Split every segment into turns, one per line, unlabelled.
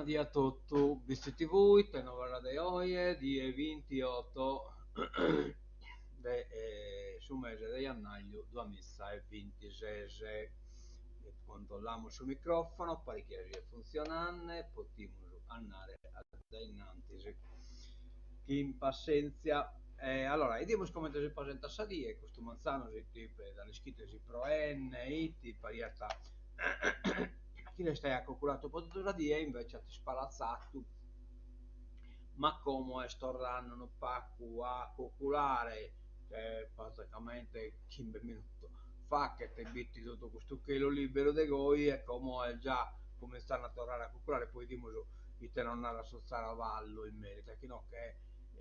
Bona die a totu, BCTV, ite novas de oje, die bintioto de su mese de jannàgliu duamiza e bintises. Controllamus su micròfono, paret chi siet funtzionande, potimus andare a dae innantis chin passèntzia. Allora, 'idimus comente si presentat sa die, custu manzanu fit, za l'ischides, proende, 'it, pariat chi restaiat coculatu pro totu sa die, invece at ispalatzatu, ma como est torrande unu pacu a coculare, praticamente chimbe minutos fachet b'it totu custu chelu liberu de goi e como est già cumintzande a torrare a coculare, poi 'idimus ite nos narat su zaravallu in merito, a chi no che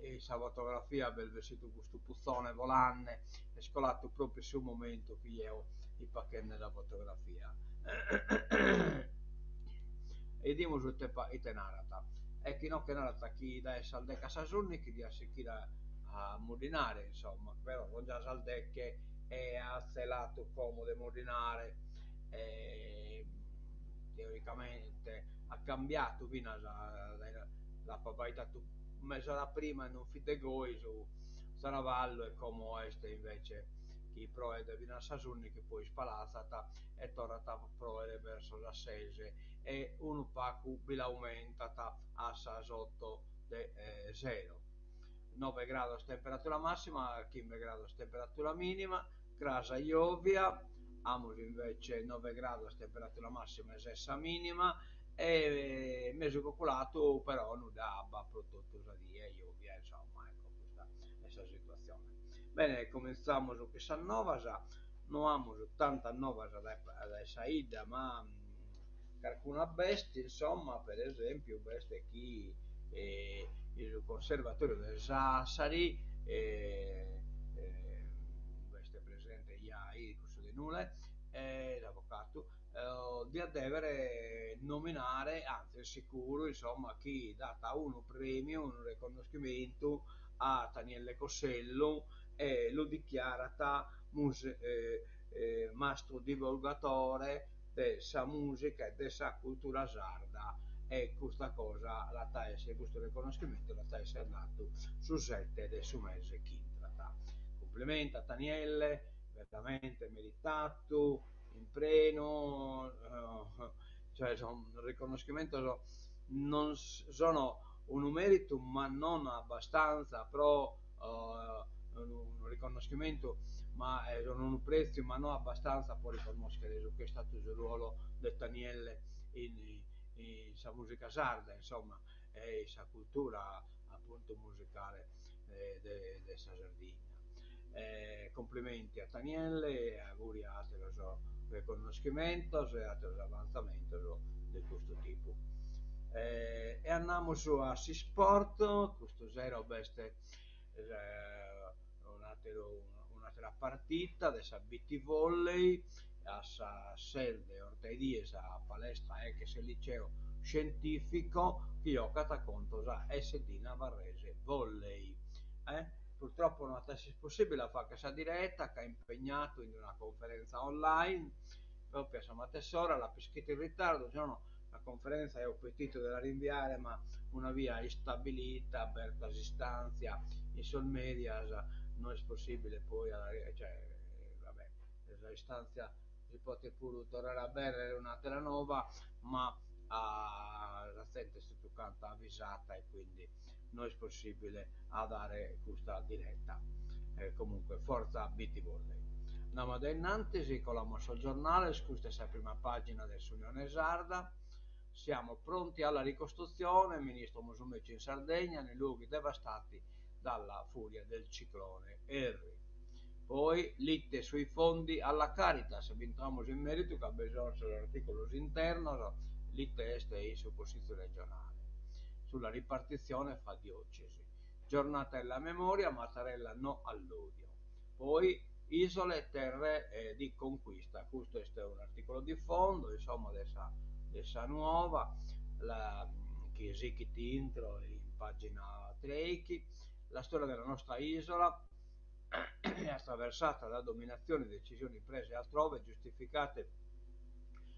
in sa fotografia b'est bessitu custu puzone volande, est colatu propriu su momentu chi jeo ipo achende sa fotografia. E 'idimus ite ite narat. E chi no che narat chi dae sas deche a sas ùndichi diat sichire a muddinare, insomma, però son già sas deche e at tzelatu como de muddinare e teoricamente at cambiatu finas dae l'apo abbaidatu mes'ora prima e non fit de goi su zaravallu e como est invece chi proet finas a sas ùndichi poi ispalatzat e torrat a proere verso sas ses e unu pacu bi l'aumentat a sas oto de sero. Nobe grados temperatura massima, chimbe grados temperatura minima, cras jòvia amus invece nobe grados temperatura massima e ses sa minima e mesu coculatu però nudda abba pro totu sa die, jòvia insomma, ecco custa est sa situatzione. Bene, comintzamus chin sas novas, no amus tantas novas dae dae sa 'idda ma carcuna b'est, insomma, per esempiu b'est chi in su conservatoriu de Sassari b'est presente jai cussu de Nule, s'avocatu, diat dèvere nominare, antzis est sicuru, insomma, chi dat unu prèmiu, unu reconnoschimentu a Tanielle Cossellu e lu dichiarat mastru divulgatore de sa mùsica e de sa cultura sarda e custa cosa l'at a èssere, custu reconnoschimentu l'at a èssere datu su sete de su mese chi intrat. Cumplimenti a Tanielle, veramente meritatu, in prenu, cioè son reconnoschimentos non sono unu meritu ma non abbastanza pro unu riconnoschimentu ma sono unu pretziu ma no abbastanza pro riconnoschere su chi est istatu su ruolo de Tanielle in in sa musica sarda insomma e in sa cultura appuntu musicale de de sa Sardigna. Complimenti a Tanielle e auguri a ateros reconnoschimentos e ateros avantzamentos de custu tipu. E andamus a s'isport, custu sero b'est un'ateru un'atera partita de sa BT Volley a sas ses de 'ortaedie sa palestra ex liceo scientifico chi jocat contro sa SD Navarrese Volley. Purtroppo no at esser possibile a fagher sa direta ca impegnatu in una conferenza online, propriu a sa matessi ora, l'apo iscritu in ritardu, si nono la conferenza eo petitu de la rinviare ma una via istabilita, aberta s'istantzia in sos medias, no est possibile poi a la cioè va bè, sa istantzia si potet puru torrare a aberrer un'atera nova, ma sa zente est totu canta avisata e quindi no est possibile a dare custa direta. Comunque forza BT Volley. Andamus a innantis, colamus a sos giornales, custa est sa prima pagina de s'Unione Sarda. Siamo pronti alla ricostruzione, ministro Musumeci in Sardegna, nei luoghi devastati dalla furia del ciclone Harry. Poi lite sui fondi alla Caritas, bintramus in meritu ca bi sono sos articulos internos, lite est in su Cussìgiu regionale sulla ripartizione fra diocesi. Giornata della memoria, Mattarella no all'odio. Poi isole terre eh, di conquista, custu est un'articolo di fondo, insomma, de sa, de sa Nuova, la, chi sichit intro in pagina treichi, la storia della nostra isola è attraversata da dominazioni e decisioni prese altrove, giustificate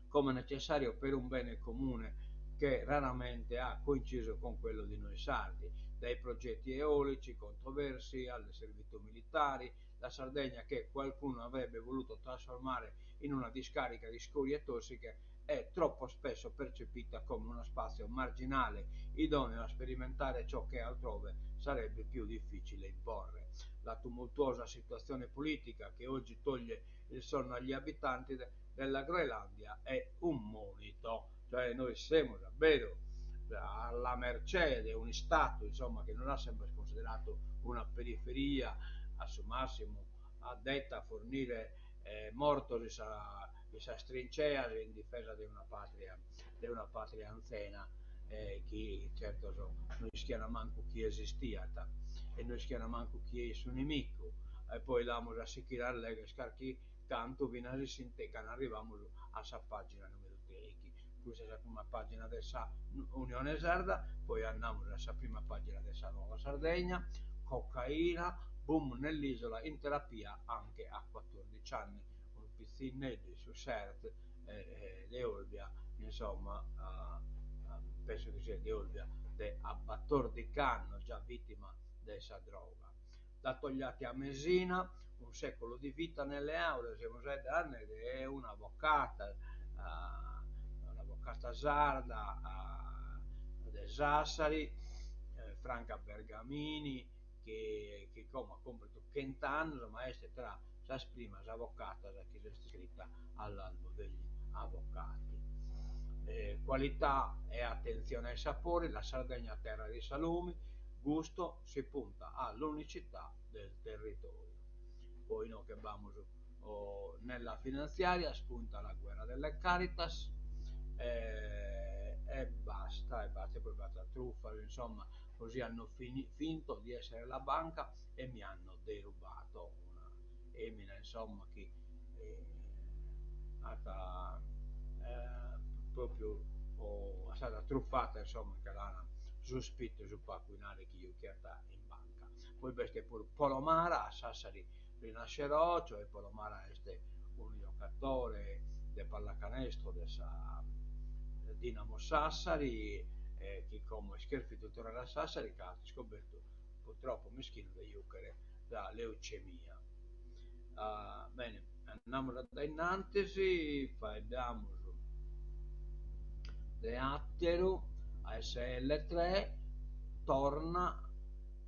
come necessario per un bene comune. che raramente ha coinciso con quello di noi sardi, dai progetti eolici controversi alle servitù militari, la Sardegna che qualcuno avrebbe voluto trasformare in una discarica di scorie tossiche è troppo spesso percepita come uno spazio marginale, idoneo a sperimentare ciò che altrove sarebbe più difficile imporre. La tumultuosa situazione politica che oggi toglie il sonno agli abitanti della Groenlandia è un monito, cioè noi semus a beru alla mercé de un'istatu, insomma, chi nos at sempre consideradu una periferia, a su massimu addetta a fornire mortos in sa in sas trinceas in difesa de una patria de una patria anzena chi certos no ischian mancu chi esistiat e no ischian mancu chie est su nemicu e poi l'amus a sighire a legher carchi cantu finas in s'inte cando arrivamus a sa pagina numeru trèighi. Custa est sa prima pagina de sa Unione Sarda, poi andamus a sa prima pagina de sa Nuova Sardegna, Cocaina, boom nell'isola, in terapia anche a quattordici anni, unu pitzinneddu in su Sert de Olbia, insomma, penso chi siat de Olbia, de a battordich'annos già vittima de sa droga. Da Togliatti a Mesina, un secolo di vita nelle aule, semus faeddende de un'avocata, un'avocata sarda de Sassari, Franca Bergamini, chi chi como at cumpridu chent'annos, ma est tra sas primas avocatas chi s'est iscrita all'albo degli avvocati. Qualità e attenzione ai sapori, la Sardegna terra di salumi, gusto, si punta all'unicità del territorio. Poi inoghe b'amus nella finanziaria, spunta la guerra delle Caritas e basta, e basta, e poi b'at truffas, insomma, così hanno finto di essere la banca e mi hanno derubato, una emina insomma chi at propriu est istada truffata insomma nche l'an suspitu su pagu 'inari chi juchiat in banca. Poi b'est puru Polomara a Sassari rinascerò, cioè Polomara est unu jocatore de pallacanestro de sa Dinamo Sassari chi como est cherfidu torrare a Sassari ca at iscobertu purtroppo mischinu de juchere sa leucemia. Bene, andamus a dae innantis, faeddamus de àteru, ASL 3, torna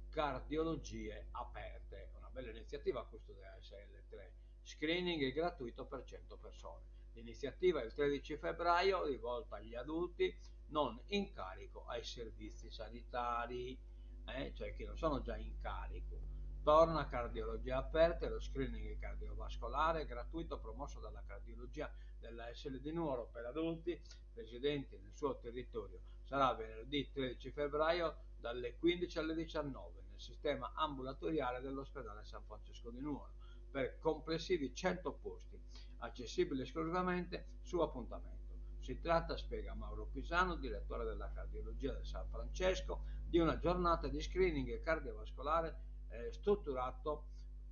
cardiologie aperte, una bella iniziativa custu de ASL 3, screening gratuito per 100 persone. L'iniziativa il 13 febbraio rivolta agli adulti non in carico ai servizi sanitari, eh, cioè che non sono già in carico. Torna Cardiologia Aperta e lo screening cardiovascolare gratuito promosso dalla cardiologia della ASL di Nuoro per adulti residenti nel suo territorio. Sarà venerdì 13 febbraio dalle 15 alle 19 nel sistema ambulatoriale dell'ospedale San Francesco di Nuoro per complessivi 100 posti, accessibili esclusivamente su appuntamento. Si tratta, spiega Mauro Pisano, direttore della cardiologia del San Francesco, di una giornata di screening cardiovascolare strutturato,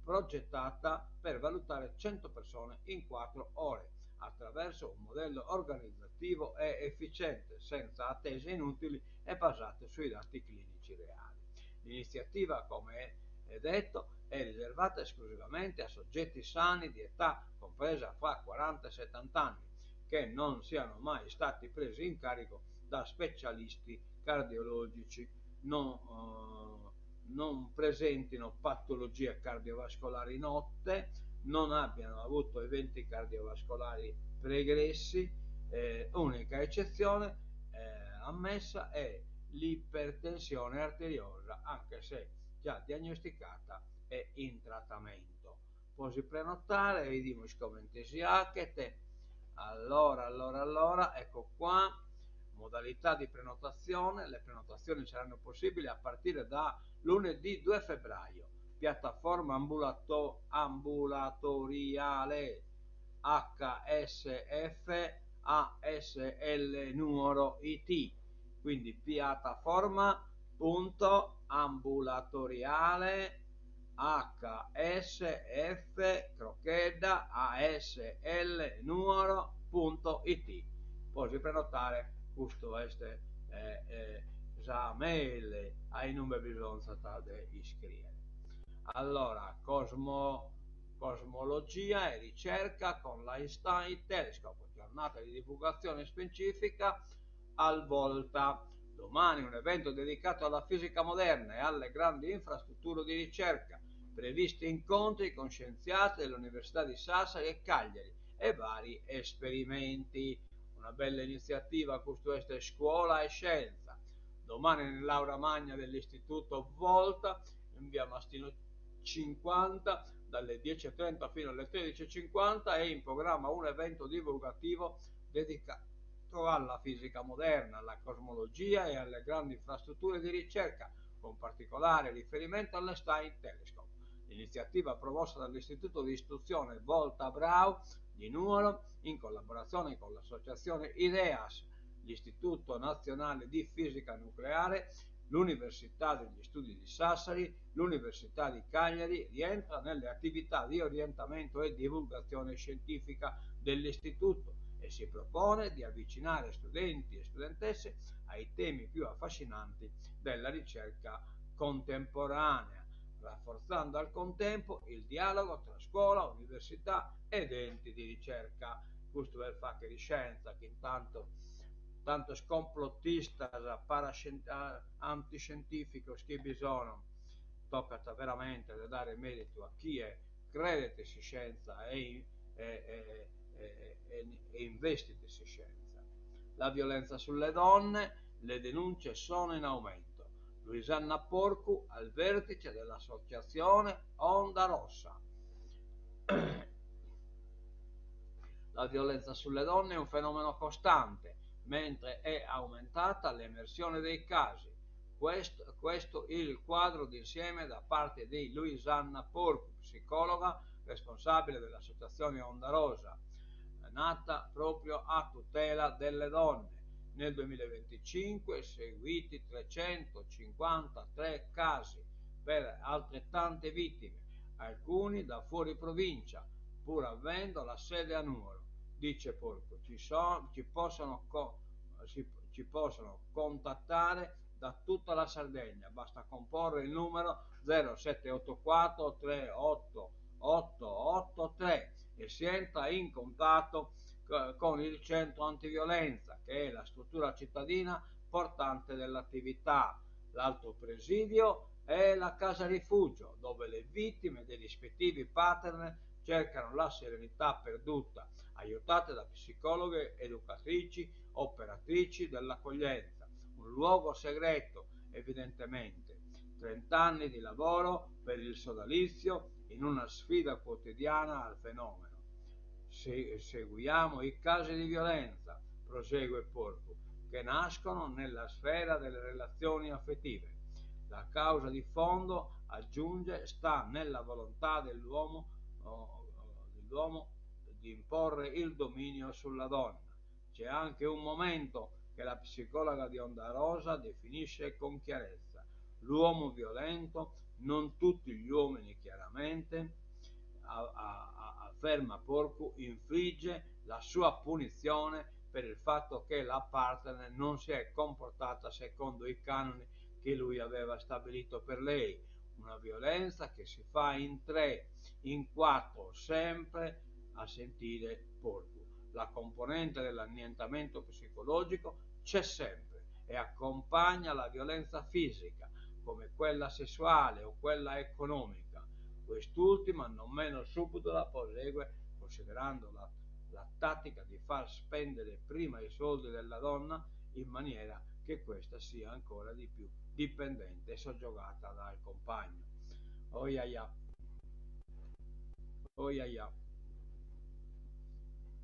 progettata per valutare 100 persone in 4 ore, attraverso un modello organizzativo e efficiente, senza attese inutili e basato sui dati clinici reali. L'iniziativa, come è detto, è riservata esclusivamente a soggetti sani di età compresa fra 40 e 70 anni, che non siano mai stati presi in carico da specialisti cardiologici, non presentino patologie cardiovascolari note, non abbiano avuto eventi cardiovascolari pregressi, unica eccezione ammessa è l'ipertensione arteriosa, anche se già diagnosticata e in trattamento. Po si prenotare, vidimus comente si 'achet. Allora, allora, allora, ecco qua, modalità di prenotazione, le prenotazioni saranno possibili a partire da lunedì 2 febbraio, piattaforma ambulatoriale HSF ASL Nuoro IT, quindi piattaforma punto ambulatoriale HSF crocchedda ASL Nuoro punto IT. Po si prenotare. Custu est sa mail a inube bisonzat de iscriere. Allora, cosmo cosmologia e ricerca con l'Einstein Telescope, giornata di divulgazione specifica al Volta. Domani un evento dedicato alla fisica moderna e alle grandi infrastrutture di ricerca. Previsti incontri con scienziati dell'Università di Sassari e Cagliari e vari esperimenti. Una bella iniziativa, custu est Scuola e Scienza. Domani nell'aula magna dell'Istituto Volta, in via Mastino 50, dalle 10.30 fino alle 13.50 è in programma un evento divulgativo dedicato alla fisica moderna, alla cosmologia e alle grandi infrastrutture di ricerca, con particolare riferimento all'Einstein Telescope. L'iniziativa promossa dall'Istituto di Istruzione Volta Brau di Nuoro, in collaborazione con l'associazione IDEAS, l'Istituto Nazionale di Fisica Nucleare, l'Università degli Studi di Sassari, l'Università di Cagliari, rientra nelle attività di orientamento e divulgazione scientifica dell'Istituto e si propone di avvicinare studenti e studentesse ai temi più affascinanti della ricerca contemporanea, rafforzando al contempo il dialogo tra scuola, università ed enti di ricerca. Custu est faghere iscienza chi intanto tantos complottistas antiscientificos chi bi sono, tocat veramente de dare meritu a chie credet in s'iscienza e e investit in s'iscienza. La violenza sulle donne, le denunce sono in aumento. Luisanna Porcu al vertice dell'associazione Onda Rossa. La violenza sulle donne è un fenomeno costante, mentre è aumentata l'emersione dei casi. Questo, questo il quadro d'insieme da parte di Luisanna Porcu, psicologa responsabile dell'associazione Onda Rosa, nata proprio a tutela delle donne. Nel 2025 seguiti 353 casi per altrettante vittime, alcuni da fuori provincia, pur avendo la sede a Nuoro. Dice Porcu, ci, so, ci, possono co, si, ci possono contattare da tutta la Sardegna, basta comporre il numero 0784 38 883 e si entra in contatto con il centro antiviolenza, che è la struttura cittadina portante dell'attività. L'altro presidio è la casa rifugio, dove le vittime dei rispettivi partner cercano la serenità perduta, aiutate da psicologhe, educatrici, operatrici dell'accoglienza. Un luogo segreto, evidentemente. Trent'anni di lavoro per il sodalizio in una sfida quotidiana al fenomeno. Se seguiamo i casi di violenza, prosegue Porcu, che nascono nella sfera delle relazioni affettive. La causa di fondo, aggiunge, sta nella volontà dell'uomo, dell'uomo di imporre il dominio sulla donna. C'è anche un momento che la psicologa di Onda Rosa definisce con chiarezza. L'uomo violento, non tutti gli uomini chiaramente, afferma Porcu, infligge la sua punizione per il fatto che la partner non si è comportata secondo i canoni che lui aveva stabilito per lei. Una violenza che si fa in tre, in quattro, sempre a sentire Porcu. La componente dell'annientamento psicologico c'è sempre e accompagna la violenza fisica, come quella sessuale o quella economica. Quest'ultima, non meno subdola, prosegue considerando la, la tattica di far spendere prima i soldi della donna in maniera che questa sia ancora di più dipendente e soggiogata dal compagno. Oh ia ia. Oh ia ia.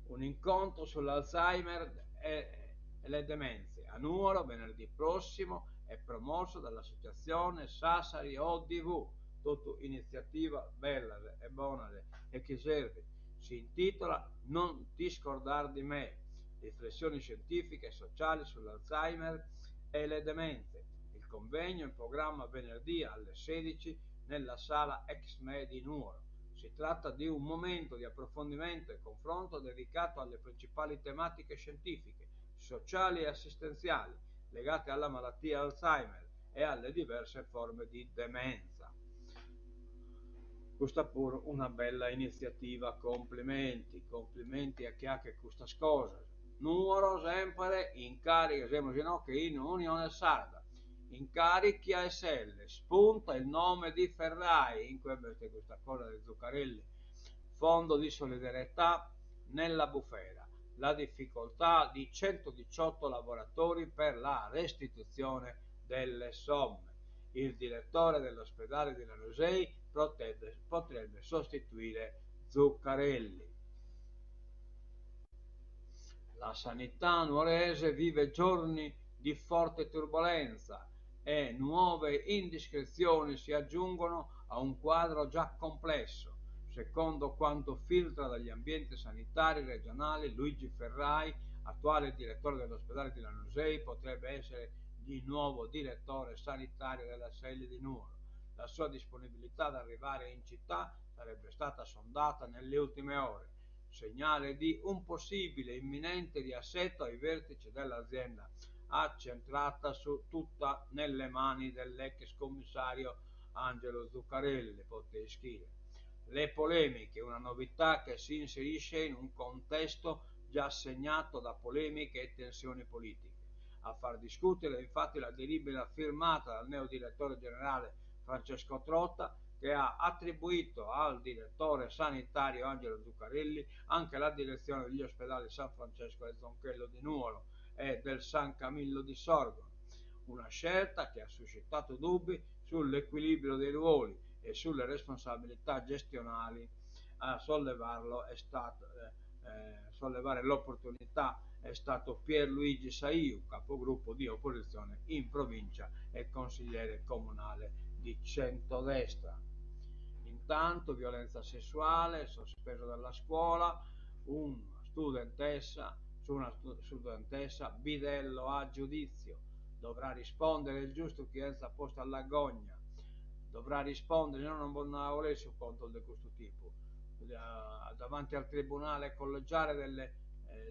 Un incontro sull'Alzheimer e le demenze a Nuoro venerdì prossimo è promosso dall'associazione Sassari ODV, totu iniziativa bella e bona e chi servit. Si intitola Non ti scordar di me, riflessioni scientifiche e sociali sull'Alzheimer e le demenze. Il convegno è in programma venerdì alle 16 nella sala EXME di Nuoro. Si tratta di un momento di approfondimento e confronto dedicato alle principali tematiche scientifiche, sociali e assistenziali legate alla malattia Alzheimer e alle diverse forme di demenza. Custa puru una bella initziativa, complimenti, complimenti a chi 'achet custas cosas. Nuoro sempre in carica, semus inoghe in Unione Sarda, Incarichi ASL, spunta il nome di Ferrai, in cue b'est custa cosa de Zuccarelli, Fondo di solidarietà nella bufera, la difficoltà di 118 lavoratori per la restituzione delle somme. Il direttore dell'ospedale di Lanusei potrebbe sostituire Zuccarelli. La sanità nuorese vive giorni di forte turbolenza e nuove indiscrezioni si aggiungono a un quadro già complesso. Secondo quanto filtra dagli ambienti sanitari regionali, Luigi Ferrai, attuale direttore dell'ospedale di Lanusei, potrebbe essere di nuovo direttore sanitario dell'ASL di Nuoro. La sua disponibilità ad arrivare in città sarebbe stata sondata nelle ultime ore, segnale di un possibile imminente riassetto ai vertici dell'azienda accentrata su tutta nelle mani dell'ex commissario Angelo Zuccarelli, pote ischire. Le polemiche, una novità che si inserisce in un contesto già segnato da polemiche e tensioni politiche. A far discutere infatti la delibera firmata dal neo direttore generale Francesco Trotta, che ha attribuito al direttore sanitario Angelo Zuccarelli anche la direzione degli ospedali San Francesco e Zonchello di Nuoro e del San Camillo di Sorgono. Una scelta che ha suscitato dubbi sull'equilibrio dei ruoli e sulle responsabilità gestionali. A sollevarlo è stato, sollevare l'opportunità è stato Pierluigi Saiu, capogruppo di opposizione in provincia e consigliere comunale di centrodestra. Intanto violenza sessuale, sospeso dalla scuola, una studentessa, su una studentessa, bidello a giudizio, dovrà rispondere il giusto chi enza posta alla gogna, dovrà rispondere, no non bo su conto di questo tipo, davanti al tribunale collegiale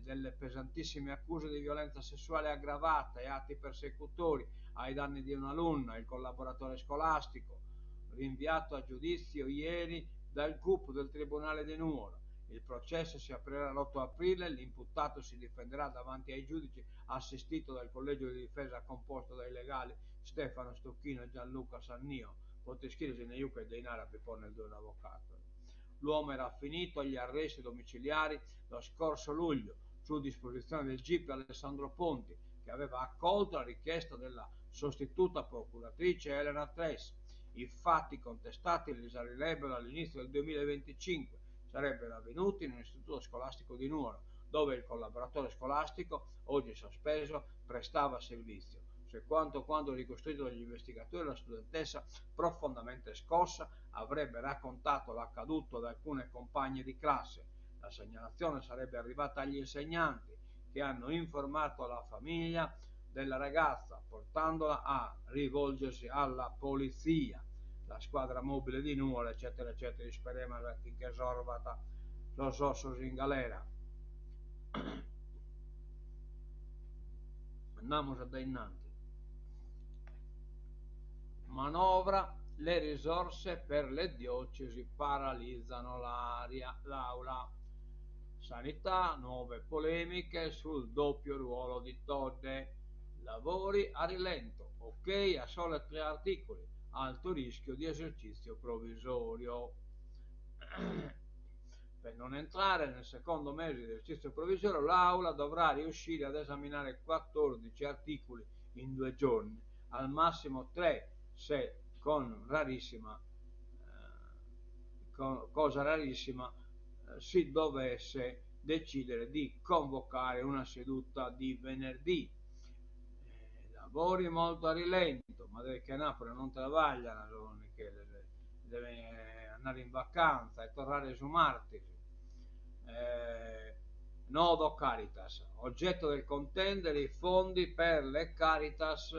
delle pesantissime accuse di violenza sessuale aggravata e atti persecutori ai danni di un'alunna, il collaboratore scolastico, rinviato a giudizio ieri dal GUP del Tribunale di Nuoro. Il processo si aprirà l'8 aprile, l'imputato si difenderà davanti ai giudici assistito dal collegio di difesa composto dai legali Stefano Stocchino e Gianluca Sannio. Pote ischire se ne che dei arabi pone il due avvocato. L'uomo era finito agli arresti domiciliari lo scorso luglio su disposizione del GIP Alessandro Ponti, che aveva accolto la richiesta della sostituta procuratrice Elena Tres. I fatti contestati risalirebbero all'inizio del 2025, sarebbero avvenuti in un istituto scolastico di Nuoro, dove il collaboratore scolastico, oggi sospeso, prestava servizio. Secondo quanto ricostruito dagli investigatori, la studentessa, profondamente scossa, avrebbe raccontato l'accaduto ad alcune compagne di classe. La segnalazione sarebbe arrivata agli insegnanti, che hanno informato la famiglia della ragazza, portandola a rivolgersi alla polizia. La squadra mobile di Nuoro, eccetera, eccetera, speriamo che sorvata sos ossos in galera. Andiamo a innanti. Manovra, le risorse per le diocesi paralizzano l'aula. Sanità, nuove polemiche sul doppio ruolo di Todde. Lavori a rilento, ok a solo 3 articoli, alto rischio di esercizio provvisorio. Per non entrare nel secondo mese di esercizio provvisorio, l'Aula dovrà riuscire ad esaminare 14 articoli in 2 giorni, al massimo 3 se con rarissima, con, cosa rarissima, si dovesse decidere di convocare una seduta di venerdì. Lavori molto a rilento, ma deve che Napoli non travaglia, Michele, deve andare in vacanza e tornare su Martiri. Nodo Caritas, oggetto del contendere i fondi per le Caritas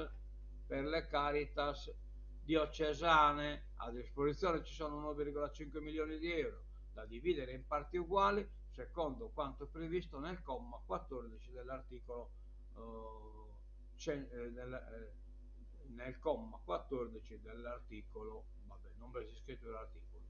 diocesane. A disposizione ci sono 1,5 milioni di euro da dividere in parti uguali secondo quanto previsto nel comma 14 dell'articolo Nel comma 14 dell'articolo, vabbè, non b'est iscritu l'articulu,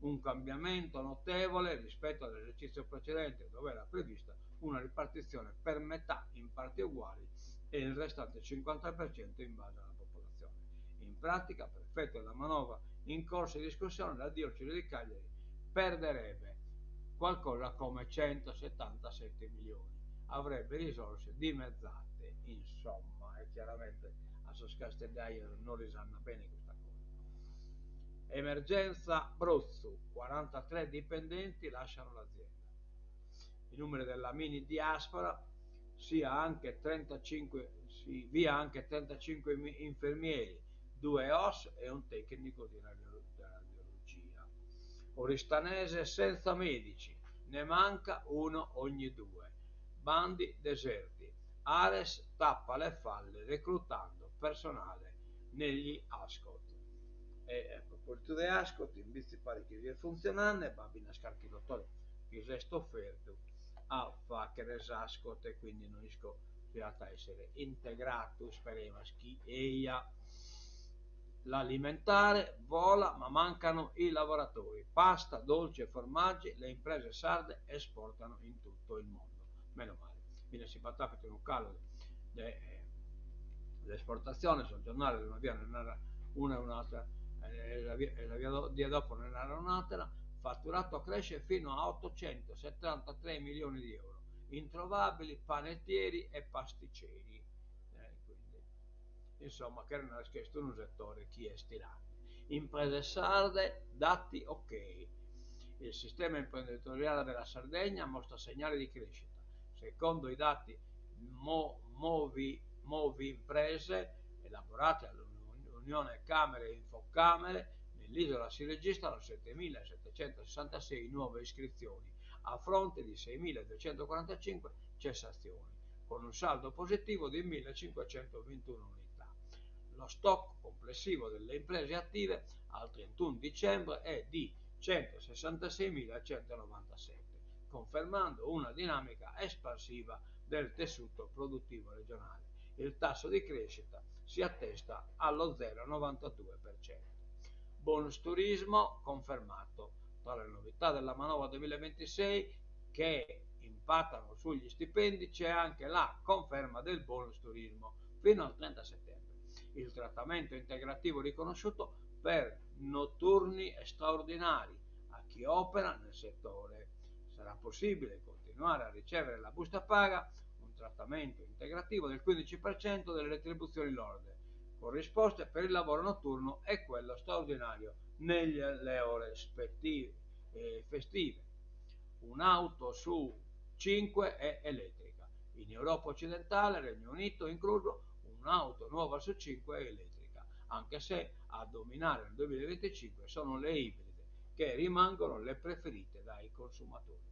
un cambiamento notevole rispetto all'esercizio precedente, dove era prevista una ripartizione per metà in parti uguali e il restante 50% in base alla popolazione. In pratica, per effetto della manovra in corso di discussione, la diocesi di Cagliari perderebbe qualcosa come 177 milioni, avrebbe risorse dimezzate, insomma, e chiaramente a sos casteddaios no lis andat bene custa cosa. Emergenza Brotzu, 43 dipendenti lasciano l'azienda. I numeri della mini diaspora, sia anche 35, sì, via anche 35 infermieri, due OS e un tecnico di radiologia. Oristanese senza medici, ne manca uno ogni due. Bandi deserti. Ares tappa le falle reclutando personale negli Ascot. E a propositu de Ascot, in Bitzi paret chi siet funtzionende, b'at finas carchi dotore chi s'est ofertu a fàghere s'Ascot e quindi no isco si at a èssere integratu, isperemas chi eja. L'alimentare vola ma mancano i lavoratori, pasta, dolci e formaggi, le imprese sarde esportano in tutto il mondo. Meno male. Finas si b'at àpidu unu calu de de esportatzione, sos giornales una bia nde naran una e un'àtera e sa sa die dopo nde naran un'àtera, fatturato cresce fino a 873 milioni di euro, introvabili panettieri e pasticceri. Quindi, insomma, cheret narrer chi est unu setore chi est tirande. Imprese sarde, dati ok. Il sistema imprenditoriale della Sardegna mostra segnali di crescita. Secondo i dati Movi Movi Imprese, elaborati dall'Unione Camere e Infocamere, nell'isola si registrano 7.766 nuove iscrizioni, a fronte di 6.245 cessazioni, con un saldo positivo di 1.521 unità. Lo stock complessivo delle imprese attive al 31 dicembre è di 166.197, confermando una dinamica espansiva del tessuto produttivo regionale. Il tasso di crescita si attesta allo 0,92%. Bonus turismo confermato. Tra le novità della manovra 2026 che impattano sugli stipendi c'è anche la conferma del bonus turismo fino al 30 settembre. Il trattamento integrativo riconosciuto per notturni e straordinari a chi opera nel settore. Sarà possibile continuare a ricevere la busta paga, un trattamento integrativo del 15% delle retribuzioni lorde, corrisposte per il lavoro notturno e quello straordinario nelle ore festive. Un'auto su 5 è elettrica. In Europa occidentale, Regno Unito incluso, un'auto nuova su 5 è elettrica, anche se a dominare nel 2025 sono le ibride, che rimangono le preferite dai consumatori.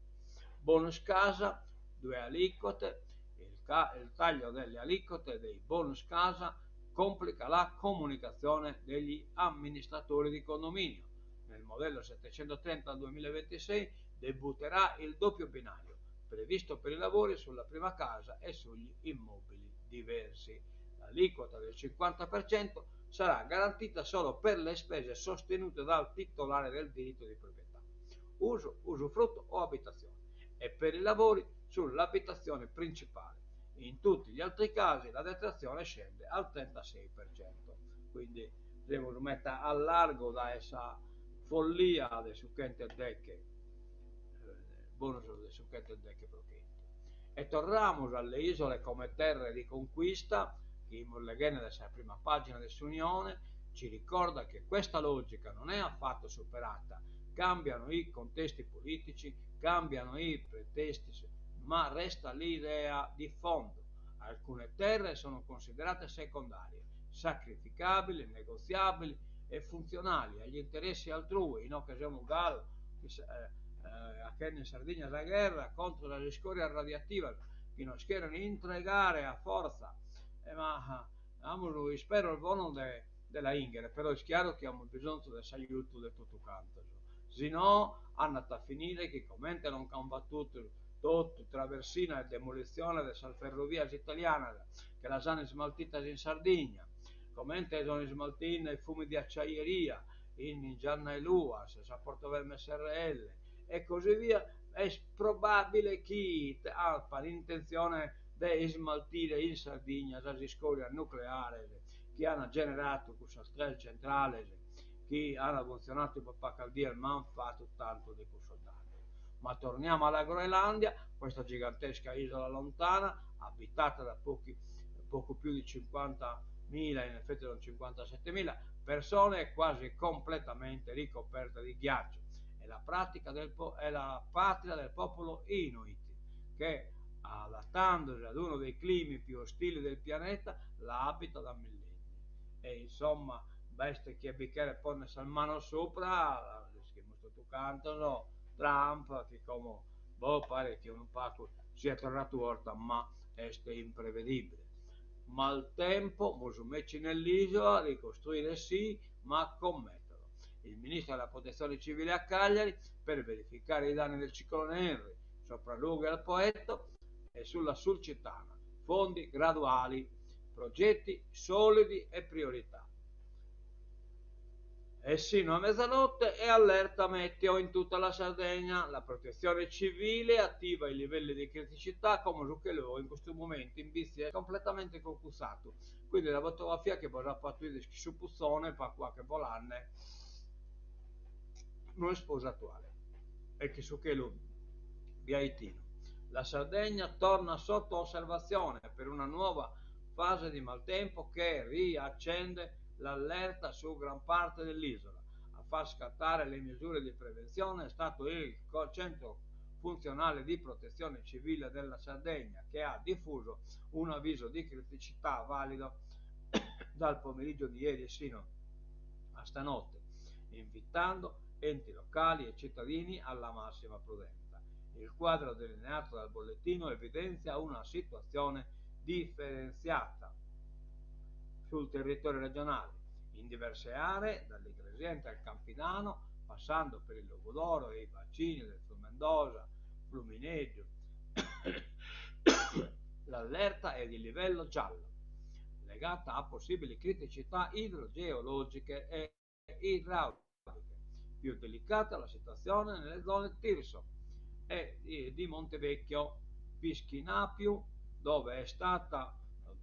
Bonus casa, due aliquote, il, ca- il taglio delle aliquote dei bonus casa complica la comunicazione degli amministratori di condominio. Nel modello 730 2026 debutterà il doppio binario, previsto per i lavori sulla prima casa e sugli immobili diversi. L'aliquota del 50% sarà garantita solo per le spese sostenute dal titolare del diritto di proprietà, uso, usufrutto o abitazione, e per i lavori sull'abitazione principale. In tutti gli altri casi la detrazione scende al 36%. Quindi semus meta a largo dae sa follia de su chentu e deche, bonus de su 110%. E torramus alle isole come terre di conquista, chi imus leghende dae sa prima pagina de s'Unione, ci ricorda che questa logica non è affatto superata, cambiano i contesti politici, cambiano i pretesti, ma resta l'idea di fondo. Alcune terre sono considerate secondarie, sacrificabili, negoziabili e funzionali agli interessi altrui. Inoghe semus galu achende in Sardigna sa gherra contra sas iscorias radiativas chi nos cheren intregare a fortza, ma amus isperos bonos de de la 'inghere, però est chiaru chi amus bisonzu de s'ajutu de totu cantos, si no andat a finire chi comente non ch'an fatu totu. Totu traversina e demolitzione de sas ferrovias italianas che las an ismaltitas in Sardigna, comente sono ismaltinde fumi di acciaieria in Gianna 'e Luas, sa Portovesme srl e così via, est probabile chi apan intentzione de ismaltire in Sardigna sas iscorias nucleares chi an generatu cussas tres centrales chi an funtzionatu pro pacas dies ma an fatu tantu de cussos dannos. Ma torniamo alla Groenlandia, questa gigantesca isola lontana, abitata da pochi, poco più di 50.000, in effetti sono 57.000, persone quasi completamente ricoperta di ghiaccio. È la, pratica del po- è la patria del popolo Inuit, che adattandosi ad uno dei climi più ostili del pianeta, la abita da millenni. E insomma, b'est chie bi cheret ponner sas manos supra, l'ischimus totu cantos, Trump, chi como, boh, paret chi unu pacu siat torratu 'orta, ma est imprevedibile. Maltempo, Musumeci nell'isola, ricostruire sì, ma con metodo. Il ministro della Protezione Civile a Cagliari per verificare i danni del ciclone Henry, sopralluoghi al Poetto e sulla Sulcitana, fondi graduali, progetti solidi e priorità. E sino a mezzanotte è allerta meteo in tutta la Sardegna. La protezione civile attiva i livelli di criticità como su chelu in custu momentu in Bitzi est completamente cucutzatu. Quindi la fotografia chi bos apo 'atu 'ider chi su puzone pacu 'achet bolande no est prus attuale e chi su chelu biaitinu. La Sardegna torna sotto osservazione per una nuova fase di maltempo che riaccende l'allerta su gran parte dell'isola. A far scattare le misure di prevenzione è stato il Centro Funzionale di Protezione Civile della Sardegna, che ha diffuso un avviso di criticità valido dal pomeriggio di ieri sino a stanotte, invitando enti locali e cittadini alla massima prudenza. Il quadro delineato dal bollettino evidenzia una situazione differenziata sul territorio regionale. In diverse aree, dall'Iglesiente al Campidano, passando per il Logudoro e i bacini del Flumendosa, Flumineddu, l'allerta è di livello giallo, legata a possibili criticità idrogeologiche e idrauliche. Più delicata la situazione nelle zone Tirso e di Montevecchio, Pischinapiu, dove è stata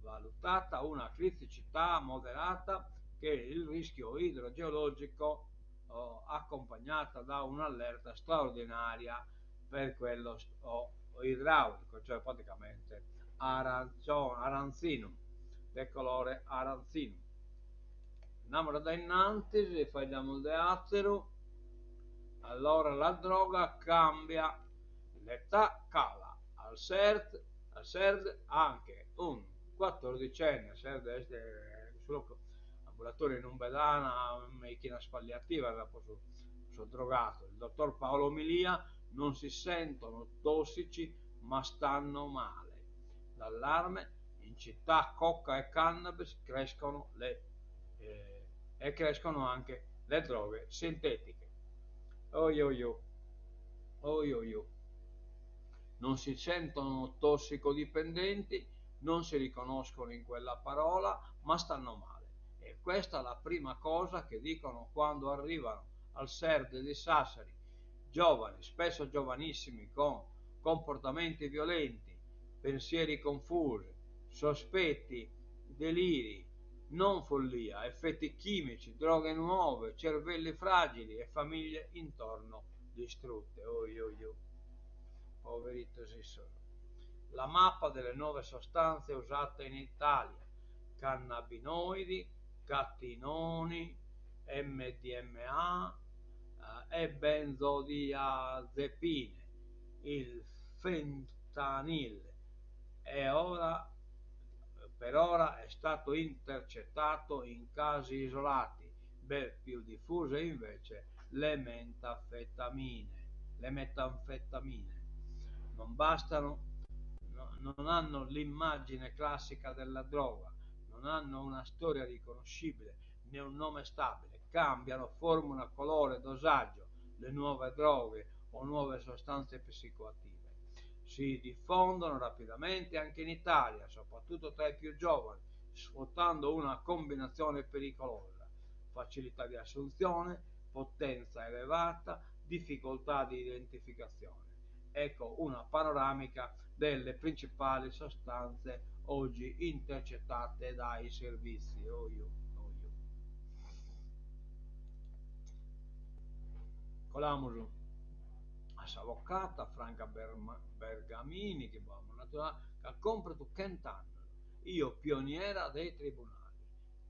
valutata una criticità moderata che il rischio idrogeologico oh, accompagnata da un'allerta straordinaria per quello oh, idraulico, cioè praticamente arancione, aranzino, de colore aranzino. Andiamo da innanti, faeddamus de àteru. Allora la droga cambia, l'età cala, al SERD, al SERD anche un quattordicenne, SERD est su locu ambulatorio inumbe dana meichinas palliativas po su sos drogados, il dottor Paolo Milia non si sentono tossici ma stanno male. L'allarme in città coca e cannabis crescono le e crescono anche le droghe sintetiche. Oi oi oi. Oi oi oi. Non si sentono tossicodipendenti, non si riconoscono in quella parola, ma stanno male. E questa è la prima cosa che dicono quando arrivano al SERD di Sassari. Giovani, spesso giovanissimi, con comportamenti violenti, pensieri confusi, sospetti, deliri, non follia, effetti chimici, droghe nuove, cervelli fragili e famiglie intorno distrutte. Oi, oi, oi. Poveritos issos. La mappa delle nuove sostanze usate in Italia. Cannabinoidi, catinoni, MDMA e benzodiazepine. Il fentanil è ora, per ora è stato intercettato in casi isolati, ben più diffuse invece le metanfetamine. Le metanfetamine non bastano, no, non hanno l'immagine classica della droga, non hanno una storia riconoscibile né un nome stabile, cambiano formula, colore, dosaggio, le nuove droghe o nuove sostanze psicoattive. Si diffondono rapidamente anche in Italia, soprattutto tra i più giovani, sfruttando una combinazione pericolosa: facilità di assunzione, potenza elevata, difficoltà di identificazione. Ecco una panoramica delle principali sostanze oggi intercettate dai servizi. Oju, oju. Colamus a s'avocata Franca Bergamini, chi b'amus natu ca cumprit chent'annos, Io pioniera dei tribunali.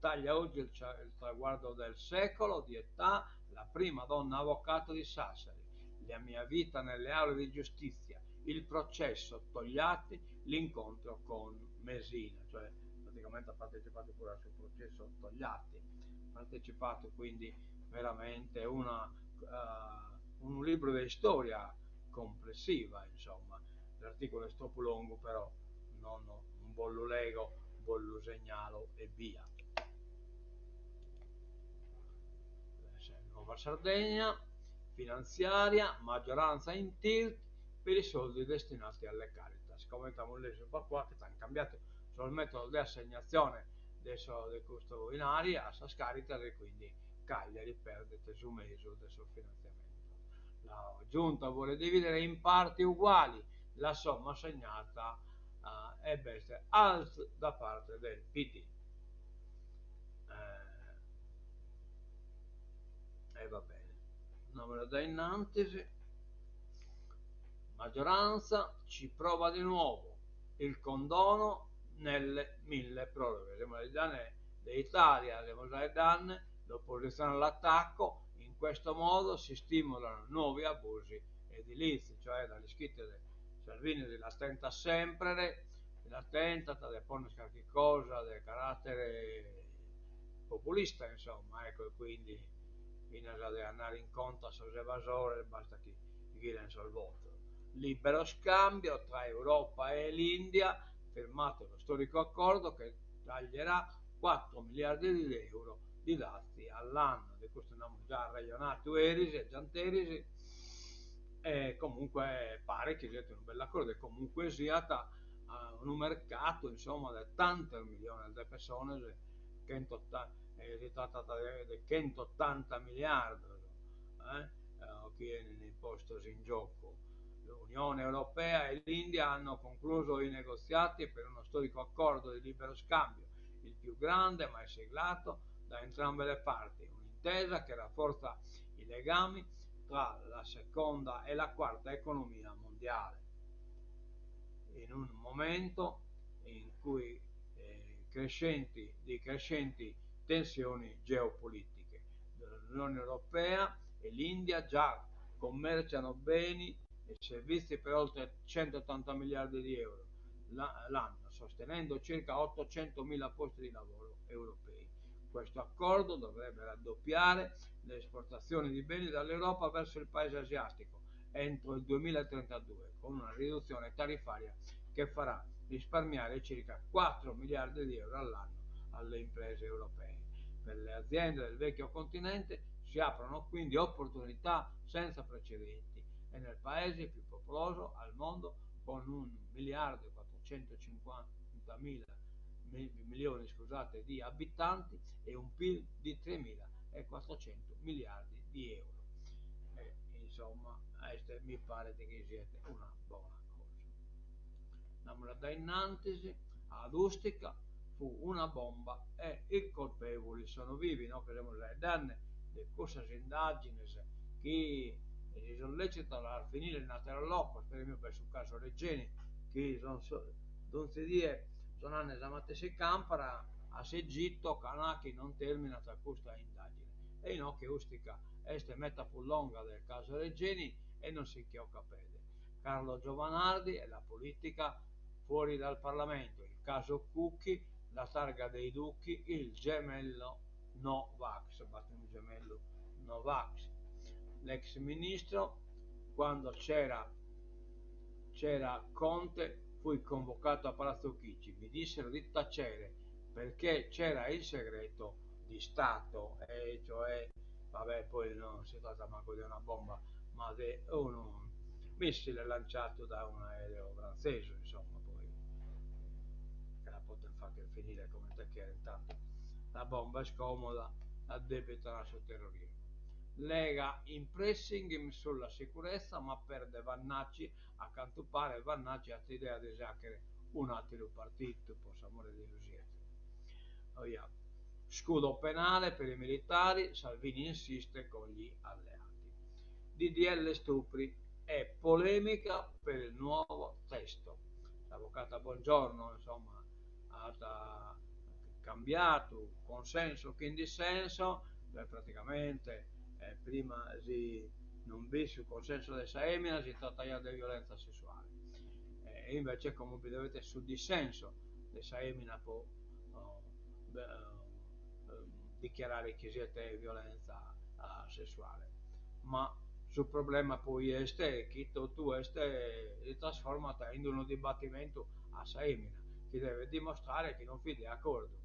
Taglia oggi il traguardo del secolo di età la prima donna avvocato di Sassari. La mia vita nelle aule di giustizia, il processo Togliatti, l'incontro con Mesina, cioè praticamente ha partecipato pure al suo processo Togliatti, partecipato quindi veramente una, unu libru de istoria complessiva, insomma. S'articulu est tropu longu però non bos lu lego, bos lu segnalo ebbia. Nuova Sardegna, finanziaria, maggioranza in tilt per i soldi destinati alle Caritas. Comente amus lesu pa qua chi ant cambiadu sos metodos de assegnatzione de sos de custu 'inari a sas Caritas e quindi Cagliari perdet su mesu de sos finantziamentos. La Giunta vuole dividere in parti uguali la somma assegnata e b'est alt da parte del PD. E va bene. Andamus dae innantis. Maggioranza ci prova di nuovo il condono nelle mille proroghe. Semus faeddende de Italia, semus faeddende l'opposizione all'attacco, in questo modo si stimolano nuovi abusi edilizi, cioè da l'ischides Salvini si la tentat sempre, si la tentat de ponner carchi cosa de carattere populista insomma, ecco, e quindi finas de andare incontra a sos evasores basta chi ghiren sos votos. Libero scambio tra Europa e l'India, firmato lo storico accordo che taglierà 4 miliardi di euro di dazi all'anno. De custu nd'amus già arrejonadu eris e gianteris e comunque paret chi siat unu bellu accordu e comunque siat unu mercatu insomma de tantos miliones de pessones, si tratat de chentotanta miliardos chi 'enin postos in giocu. L'Unione Europea e l'India hanno concluso i negoziati per uno storico accordo di libero scambio, il più grande mai siglato da entrambe le parti, un'intesa che rafforza i legami tra la seconda e la quarta economia mondiale. In un momento in cui crescenti, di crescenti tensioni geopolitiche. L'Unione Europea e l'India già commerciano beni e servizi per oltre 180 miliardi di euro l'anno, sostenendo circa 800.000 posti di lavoro europei. Questo accordo dovrebbe raddoppiare le esportazioni di beni dall'Europa verso il paese asiatico entro il 2032, con una riduzione tariffaria che farà risparmiare circa 4 miliardi di euro all'anno alle imprese europee. Per le aziende del vecchio continente si aprono quindi opportunità senza precedenti e nel paese più popoloso al mondo, con 1 miliardo e 450 mila milioni, scusate, di abitanti e un PIL di 3.400 miliardi di euro. E, insomma, est, mi paret chi siet una bona cosa. Andamus a dae innantis, ad Ustica fu una bomba e i colpevoli sono vivi, no? Che semus faeddende de cussas indagines chi si sunt lecitas a finire in ateros locos, per esempio b'est su caso Regeni, chi son donzi die sonande sa matessi campana a s'Egitto ca nachi non terminat custa indagine. E inoghe Ustica est meta prus longa del caso Regeni e non si che 'ocat pede. Carlo Giovanardi e la politica fuori dal Parlamento, il caso Cucchi, la targa dei duchi, il gemello No Vax, b'at unu gemellu No Vax. L'ex ministro, quando c'era c'era Conte, fui convocato a Palazzo Chigi, mi dissero di tacere perché c'era il segreto di Stato, e cioè, vabbè, poi non si tratta manco di una bomba, ma di unu Missile lanciato da un aereo frantzesu, insomma, poi che la poten fagher finire comente cheren, tantu la bomba est comoda, l'addebitan a su terrorismu. Lega in pressing sulla sicurezza ma perde Vannacci, a cantu paret Vannacci at idea de si 'achere un'ateru partitu, po s'amore de Deus siet. Oia. Scudo penale per i militari, Salvini insiste con gli alleati. DDL stupri e polemica per il nuovo testo. S'avvocata Bongiorno, insomma, at cambiatu consenso chin dissenso, cioè praticamente prima si non b'it su consenso de sa 'emina si trattaiat de violenza sessuale e invece como bi devet esser su dissenso de sa 'emina po dichiarare chi siet violenza sessuale. Ma su problema poi est chi totu est si trasformat in unu dibattimentu a sa 'emina chi devet dimostrare chi non fit de acordu,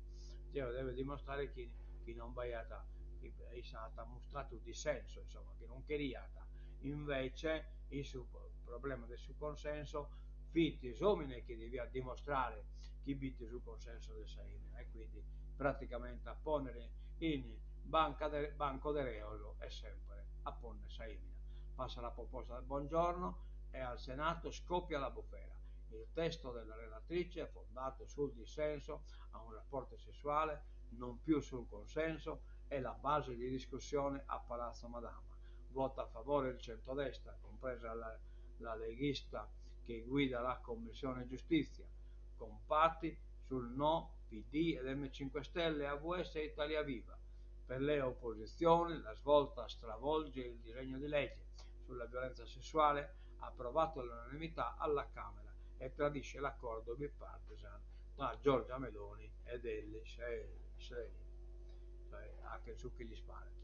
cioè devet dimostrare chi chi non b'aiat chi issa at mustradu dissenso, insomma, chi non cheriat, invece in su problema de su consenso fit s'omine chi deviat dimostrare chi b'it su consenso de sa 'emina e quindi praticamente a ponnere in banca de banco de reos est sempre a ponnere sa 'emina. Passa la proposta de Bongiorno e al Senato scoppia la bufera. Il testo della relatrice fondato sul dissenso a un rapporto sessuale, non più sul consenso, è la base di discussione a Palazzo Madama. Vota a favore il centrodestra, compresa la, la leghista che guida la Commissione Giustizia. Compatti sul no PD ed M5 Stelle, AVS e Italia Viva. Per le opposizioni la svolta stravolge il disegno di legge sulla violenza sessuale approvato all'unanimità alla Camera e tradisce l'accordo bipartisan tra Giorgia Meloni ed Elly Schlein, cioè 'achen su chi lis paret.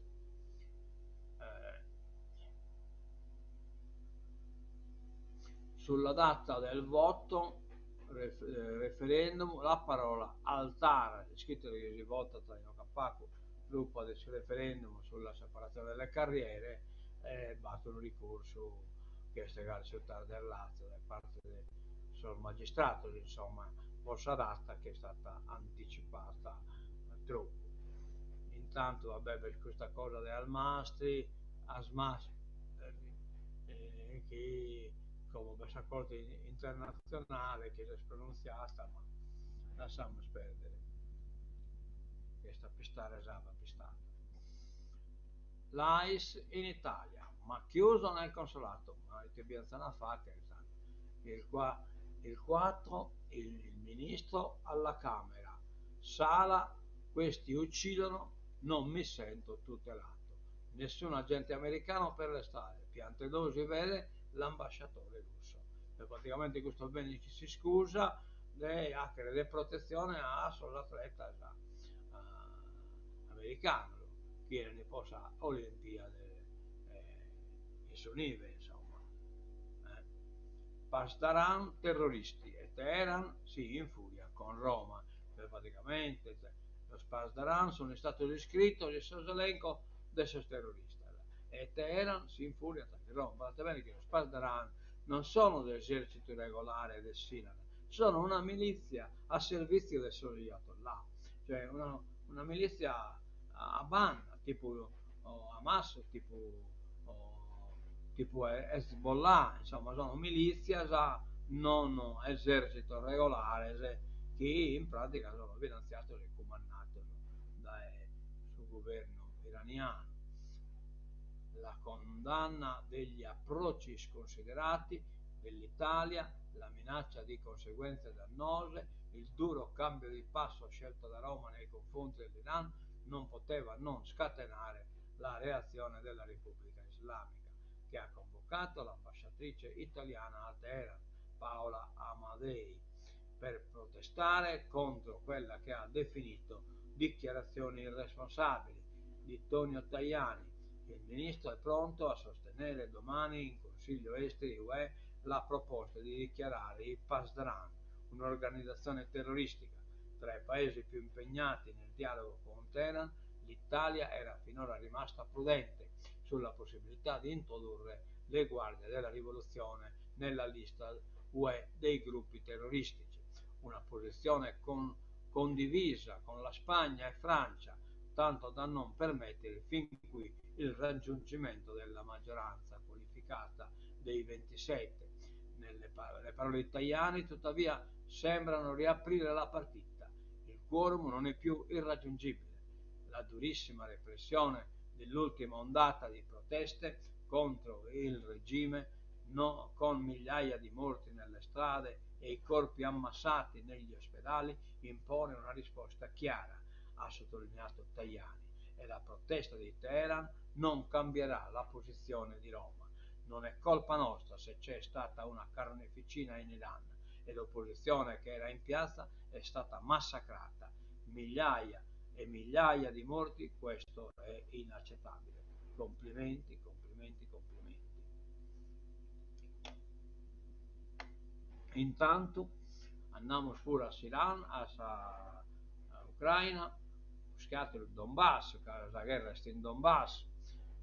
Sulla data del voto referendum la parola al TAR, iscritu chi si votat inoghe a pagu subra de su referendum sulla separazione delle carriere e b'at unu ricursu chi est gasi su TAR del Lazio dae parte de sos magistrados insomma po sa data chi est istada anticipada tropu. Intantu va bè b'est custa cosa de Almastri, Asmas chi como b'est sa corte internatzionale chi s'est pronuntziata ma lassamus perdere chi est a pistare s'abba pistada. L'Ice in Italia, ma chiuso nel consolato, ma ite bi 'enzan a fagher tando. Il il 4 il ministro alla Camera, Sala, questi uccidono, non mi sento tutelato. Nessun agente americano per le strade, Piantedosi vede l'ambasciatore russo. E praticamente custu benit s'iscusa de 'achere de protetzione a sos atletas americanos chi 'enin po sa Olimpiade in su nibe insomma. Pasdaran terroristi e Teheran si infuria con Roma. Cioè praticamente sos Pasdaran sono istados iscritos in sos elencos de sos terroristas e Teheran si infuriat in Roma. Badate bene chi sos Pasdaran non sono l'esercito regolare de s'Iran, sono una milizia a servizio de sos Ayatollah, cioè una una milizia a banda, tipu Hamas, tipu tipu Hezbollah, insomma sono militzias non esercitos regolares chi in pratica sono finantziados e cumandados dae su guvernu iranianu. La condanna degli approcci sconsiderati dell'Italia, la minaccia di conseguenze dannose, il duro cambio di passo scelto da Roma nei confronti dell'Iran non poteva non scatenare la reazione della Repubblica Islamica, che ha convocato l'ambasciatrice italiana a Teheran, Paola Amadei, per protestare contro quella che ha definito dichiarazioni irresponsabili di Tonio Tajani. Il ministro è pronto a sostenere domani in Consiglio Esteri UE la proposta di dichiarare i Pasdaran un'organizzazione terroristica. Tra i paesi più impegnati nel dialogo con Teheran, l'Italia era finora rimasta prudente sulla possibilità di introdurre Le Guardie della Rivoluzione nella lista UE dei gruppi terroristici. Una posizione condivisa con la Spagna e Francia, tanto da non permettere fin qui il raggiungimento della maggioranza qualificata dei 27. Nelle le parole di Tajani, tuttavia, sembrano riaprire la partita. Il quorum non è più irraggiungibile. La durissima repressione dell'ultima ondata di proteste contro il regime, no, con migliaia di morti nelle strade e i corpi ammassati negli ospedali, impone una risposta chiara, ha sottolineato Tajani, e la protesta di Teheran non cambierà la posizione di Roma. Non è colpa nostra se c'è stata una carneficina in Iran e l'opposizione che era in piazza è stata massacrata. Migliaia e migliaia di morti, questo è inaccettabile. Complimenti, complimenti, complimenti. Intanto andamus puru a s'Iran, a sa Ucraina, prus che atteru Donbass, ca sa gherra est in Donbass.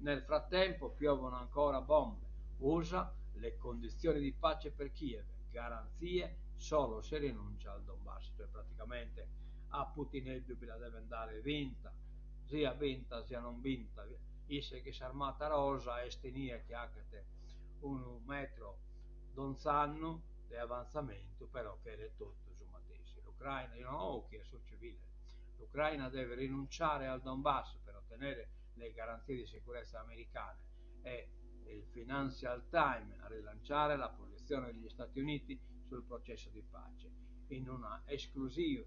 Nel frattempo piovono ancora bombe. USA, le condizioni di pace per Kiev, garanzie solo se rinuncia al Donbass, cioè praticamente a Putineddu bi la devent dare vinta, sia binta sia non binta, isse chin s'armata rosa est inie chi 'achet unu metro donz'annu de avanzamentu, però cheret totu su matessi. L'Ucraina, no 'occhiet sos civiles, l'Ucraina deve rinunciare al Donbass per ottenere le garanzie di sicurezza americane e il Financial Times a rilanciare la posizione degli Stati Uniti sul processo di pace in una esclusiva,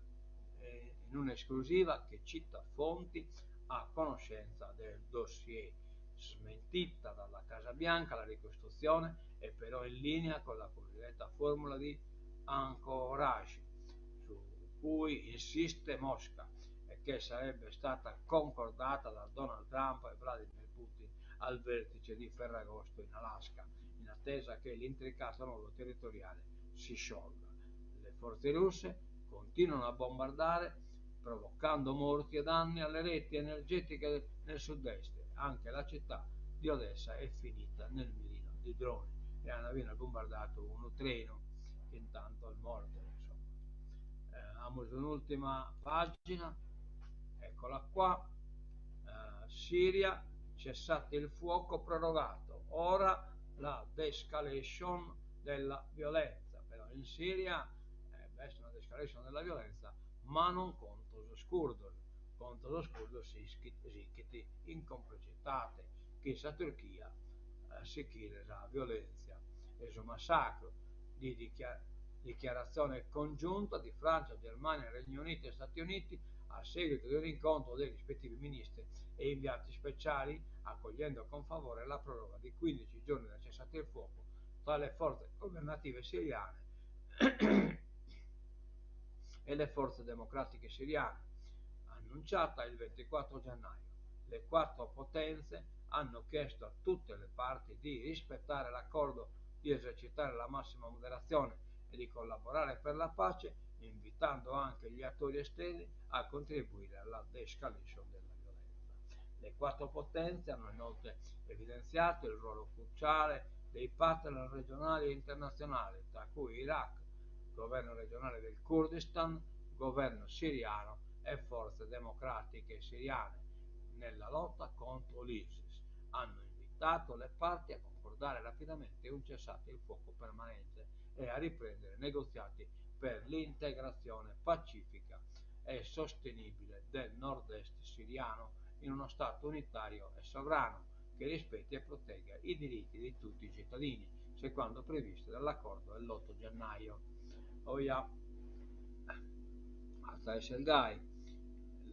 in un'esclusiva che cita fonti a conoscenza del dossier. Smentita dalla Casa Bianca la ricostruzione è però in linea con la cosiddetta formula di Anchorage, su cui insiste Mosca e che sarebbe stata concordata da Donald Trump e Vladimir Putin al vertice di Ferragosto in Alaska, in attesa che l'intricato nodo territoriale si sciolga. Le forze russe continuano a bombardare, provocando morti e danni alle reti energetiche nel sud-est. Anche la città di Odessa è finita nel mirino di droni e hanno appena bombardato unu treno che intanto è morto. Insomma. Amus un'ultima pagina, eccola qua. Siria, cessate il fuoco prorogato, ora la de-escalation della violenza. Però in Siria b'est una de-escalation della violenza, ma non contro sos curdos. Contro sos curdos sichit in complicitate chin sa Turchia a sichire sa violèntzia e su massacru. Di dichiaratzione congiunta di Francia, Germania, Regno Unito e Stati Uniti a seguito di un incontro dei rispettivi ministri e inviati speciali, accogliendo con favore la proroga di 15 giorni del cessate il fuoco tra le forze governative siriane e le forze democratiche siriane, annunciata il 24 gennaio. Le quattro potenze hanno chiesto a tutte le parti di rispettare l'accordo, di esercitare la massima moderazione e di collaborare per la pace, invitando anche gli attori esterni a contribuire alla de-escalation della violenza. Le quattro potenze hanno inoltre evidenziato il ruolo cruciale dei partner regionali e internazionali, tra cui Iraq, governo regionale del Kurdistan, governo siriano e forze democratiche siriane, nella lotta contro l'ISIS. Hanno invitato le parti a concordare rapidamente un cessate il fuoco permanente e a riprendere negoziati per l'integrazione pacifica e sostenibile del nord-est siriano in uno Stato unitario e sovrano che rispetti e protegga i diritti di tutti i cittadini, secondo previsto dall'accordo dell'8 gennaio. Oja, at a esser gai.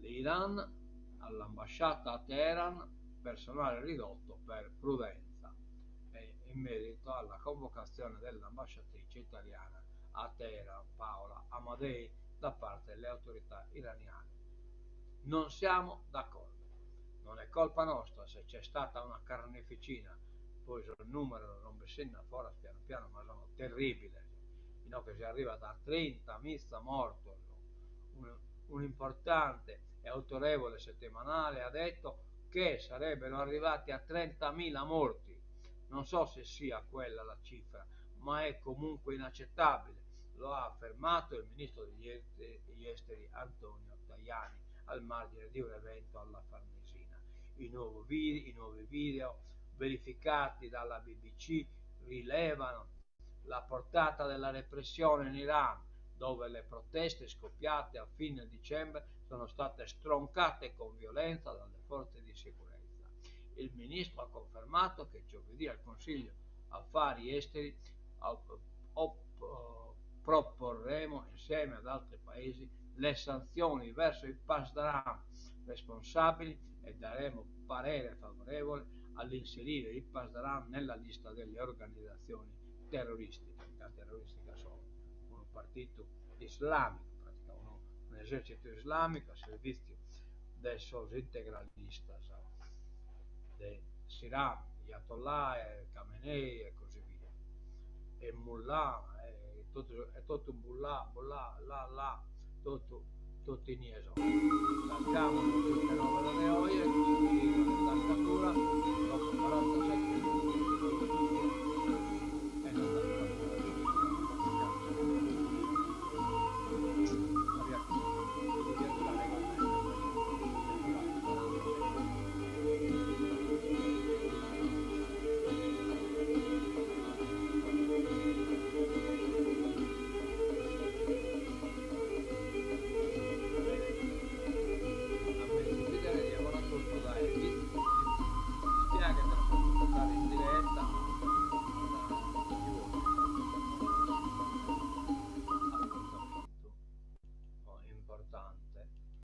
L'Iran, all'ambasciata a Teheran, personale ridotto per prudenza. E in merito alla convocazione dell'ambasciatrice italiana a Teheran, Paola Amadei, da parte delle autorità iraniane. Non siamo d'accordo. Non è colpa nostra se c'è stata una carneficina, poi sos numeros sun bessende a foras pianu pianu, ma sono terribiles, inoghe si arrivat a trintamitza mortos, un importante e autorevole settimanale ha detto che sarebbero arrivati a 30.000 morti. Non so se sia quella la cifra, ma è comunque inaccettabile. Lo ha affermato il ministro degli esteri Antonio Tajani al margine di un evento alla Farnesina. I nuovi video verificati dalla BBC rilevano la portata della repressione in Iran, dove le proteste scoppiate a fine dicembre sono state stroncate con violenza dalle forze di sicurezza. Il ministro ha confermato che giovedì al Consiglio Affari Esteri proporremo insieme ad altri paesi le sanzioni verso i Pasdaran responsabili e daremo parere favorevole all'inserire i Pasdaran nella lista delle organizzazioni terroristiche. La terroristica sono unu partitu islamicu, praticamente unu esercitu islamicu a servitziu de sos integralistas de s'Iran, Ayatollah e Khamenei e così via, e Mullah e totu e totu Bullah Bullah là là totu totu inie sono. Tancamos custa novas de oe cun sa sigla de tancadura dopo 47.